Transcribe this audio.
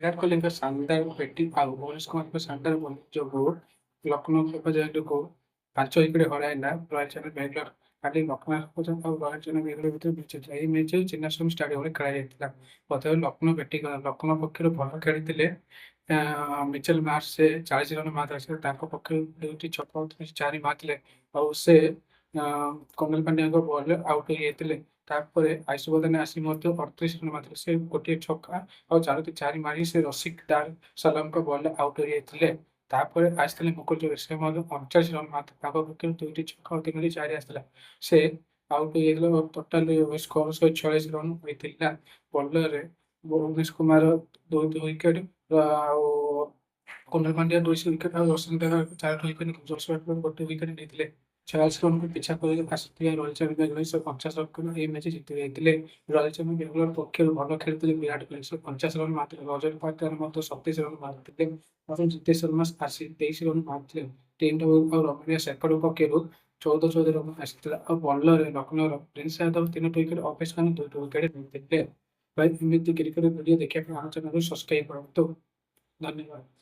ବିରାଟ କୋହଲିଙ୍କ ଶାନଦାର ବ୍ୟାଟିଂ ଆଉ ଭୁବନେଶ୍ୱର କୁମାରଙ୍କ ଶାନଦାର ବୋଲିଂ ଯୋଗୁଁ ଲକ୍ଷ୍ନୌ ସୁପର ଜାଏଣ୍ଟକୁ 5 ୱିକେଟ୍ ହରାଇଲା ରୟାଲ ଚ୍ୟାଲେଞ୍ଜର୍ସ ବାଙ୍ଗାଲୋର। କାଲି ଲକ୍ଷ୍ନୌ ସୁପର ଜାଏଣ୍ଟ ଆଉ ରୟାଲ ଚ୍ୟାଲେଞ୍ଜର୍ସ ବାଙ୍ଗାଲୋର ଭିତରେ ମ୍ୟାଚ୍ ହୋଇଥିଲା। ଏହି ମ୍ୟାଚ୍ ଚିନ୍ନାସ୍ୱାମୀ ଷ୍ଟାଡିୟମରେ ଖେଳାଯାଇଥିଲା। ପ୍ରଥମେ ଲକ୍ଷ୍ନୌ ବ୍ୟାଟିଂ କଲା। ଲକ୍ଷ୍ନୌ ପକ୍ଷରୁ ଭଲ ଖେଳିଥିଲେ ମିଚେଲ ମାର୍ଶ। ସେ 40 ରନ୍ ମାରିଥିଲେ। ସେ ତାଙ୍କ ପକ୍ଷରୁ ଦୁଇଟି ଛକା ଆଉ ତିନୋଟି ଚାରି ମାରିଥିଲେ ଆଉ ସେ କୃଣାଲ ପାଣ୍ଡ୍ୟାଙ୍କ ବଲରେ ଆଉଟ୍ ହୋଇଯାଇଥିଲେ। ତାପରେ ଆୟୁଷ ବଦାନୀ ଆସି ମଧ୍ୟ 38 ରନ୍ ମାରିଥିଲେ। ସେ ଗୋଟିଏ ଛକା ଆଉ ଚାରୋଟି ଚାରି ମାରି ସେ ରସିକ ଦାର ସଲାମଙ୍କ ବଲରେ ଆଉଟ୍ ହୋଇଯାଇଥିଲେ। ତାପରେ ଆସିଥିଲେ ମୁକୁଲ ଚୌଧୁରୀ। ସେ ମଧ୍ୟ 39 ରନ୍ ମାରିଥିଲେ। ତାଙ୍କ ପକ୍ଷରୁ ଦୁଇଟି ଛକା ଆଉ ତିନୋଟି ଚାରି ଆସିଥିଲା। ସେ ଆଉଟ୍ ହୋଇଯାଇଥିଲେ ଓ ଟୋଟାଲ ସ୍କୋର 146 ରନ୍ ହୋଇଥିଲା। ବୋଲରରେ ଭୁବନେଶ୍ୱର କୁମାର ଦୁଇଟି ୱିକେଟ୍ ଆଉ କୃଣାଲ ପାଣ୍ଡ୍ୟା ଦୁଇ ୱିକେଟ୍ ଆଉ ରସିକ ଦାର ଚାରୋଟି ୱିକେଟ୍, ଜୋସ୍ ବଟଲର ଗୋଟେ ୱିକେଟ୍ ନେଇଥିଲେ। 46 ରନ୍କୁ ପିଛା କରି ଆସିଥିବା ରୟାଲ ଚ୍ୟାଲେଞ୍ଜର୍ସ ବାଙ୍ଗାଲୋର 149 ରନ୍ କରି ଏହି ମ୍ୟାଚ୍ ଜିତି ଯାଇଥିଲେ। ରୟାଲ ଚ୍ୟାଲେଞ୍ଜର୍ସ ବାଙ୍ଗାଲୋର ପକ୍ଷରୁ ଭଲ ଖେଳିଥିଲେ ବିରାଟ କୋହଲି। ସେ 49 ରନ୍ ମାରିଥିଲେ। ରଜତ ପାଟିଦାର ମଧ୍ୟ 27 ରନ୍ ମାରିଥିଲେ ଏବଂ ଜିତେଶ ଶର୍ମା ଆସି 23 ରନ୍ ମାରିଥିଲେ। ଟିମ୍ ଆଉ ରୋମାରିଓ ସେଫର୍ଡ ପକ୍ଷରୁ 14 14 ରନ୍ ଆସିଥିଲା। ଆଉ ବୋଲରରେ ଲକ୍ଷ୍ନୌର ପ୍ରିନ୍ସ ଯାଦବ ତିନୋଟି ୱିକେଟ୍, ଅଭେଶ ଖାନ ଦୁଇଟି ୱିକେଟ୍ ନେଇଥିଲେ। ଭାଇ, ଏମିତି କ୍ରିକେଟ ଭିଡ଼ିଓ ଦେଖିବା ପାଇଁ ଆମ ଚ୍ୟାନେଲକୁ ସବସ୍କ୍ରାଇବ କରନ୍ତୁ। ଧନ୍ୟବାଦ।